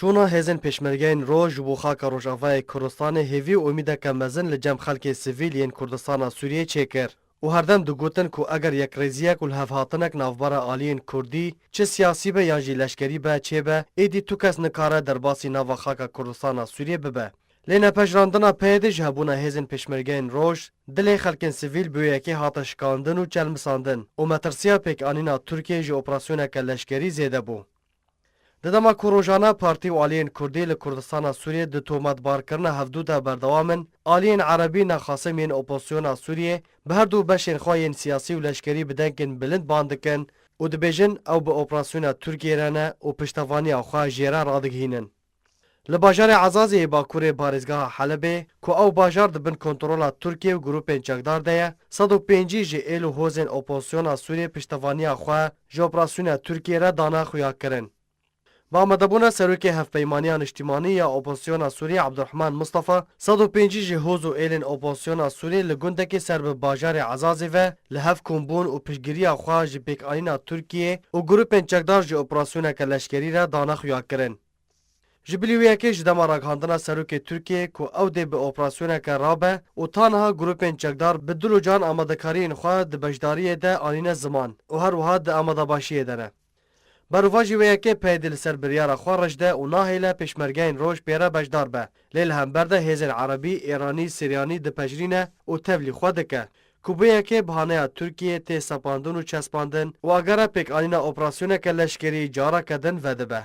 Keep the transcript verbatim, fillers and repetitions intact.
Çûna hêzên Pêşmergeyên Roj ji bo xaka Rojavayê Kurdistanê hêvî û umîdeke mezin li cem xelkê sivîl yên Kurdistana Sûriyê çêkir û herdem digotin ku eger yekrêziyek û lihevhatinek navbera aliyên Kurdî, çi siyasî be yan jî leşkerî be, çêbe, êdî tu kes nikare derbasî nava xaka Kurdistana Sûriyê bibe. Lê nepejirandina PYDê ji hebûna hêzên Pêşmergeyên Roj, dilê xelkên sivîl bi wê yekê hate şikandin û çelmisandin û metirsiya pêkanîna Tirkiyê ji operasyoneke leşkerî zêde bû. Di dema ku rojane partî û aliyên Kurdî li Kurdistana Sûriyê di tometbarkirina hevdû de berdewam in, aliyên Erebî naxasim yên opozisyona Sûriyê bi her du beşên xwe yên siyasî û leşkerî bi dengên bilind ban dikin û dibêjin ew bi operasyona Tirkiyê re ne û piştevaniya xwe jê re radigihînin. Li bajarê Ezazê yê bakurê parêzgeha Helebê, ku ew bajar di bin kontrola Tirkiye û grûpên çekdar de ye, sed û pêncî ji êl û hozên opozisyona Sûriyê piştevaniya xwe ji operasyona Tirkiye re dane xuyakirin. Bi amadebûna serokê Hevpeymaniya Niştimanî ya Opozisyona Sûriyê Ebdurehman Mistefa, sed û pêncî ji hoz û êlên opozisyona Sûriyê li gundekê ser bi bajarê Ezazê ve li hev kom bûn û piştgiriya xwe ji pêkanîna Tirkiyê û grûpên çekdar ji operasyoneke leşkerî re dane xuyakirin. Ji bilî wê yekê ji dema ragihandina serokê Tirkiyê ku ew dê bi operasyoneke rabe û ta niha grûpên çekdar bi dil û can amadekariyên xwe di beşdariyê de anîne ziman û her wiha di amadebaşiyê de ne. Berovajî wê yekê PYDê li ser biryara xwe reş de û nahêle Pêşmergeyên Roj pê re beşdar be, lê li hember de hêzên Erebî, Îranî, Siryanî dipejirîne û tevlî xwe dike, ku bi yekê bihaneya Tirkiyê tê sepandin û çespandin û agera pêkanîna operasyoneke leşkerî careke din vedibe.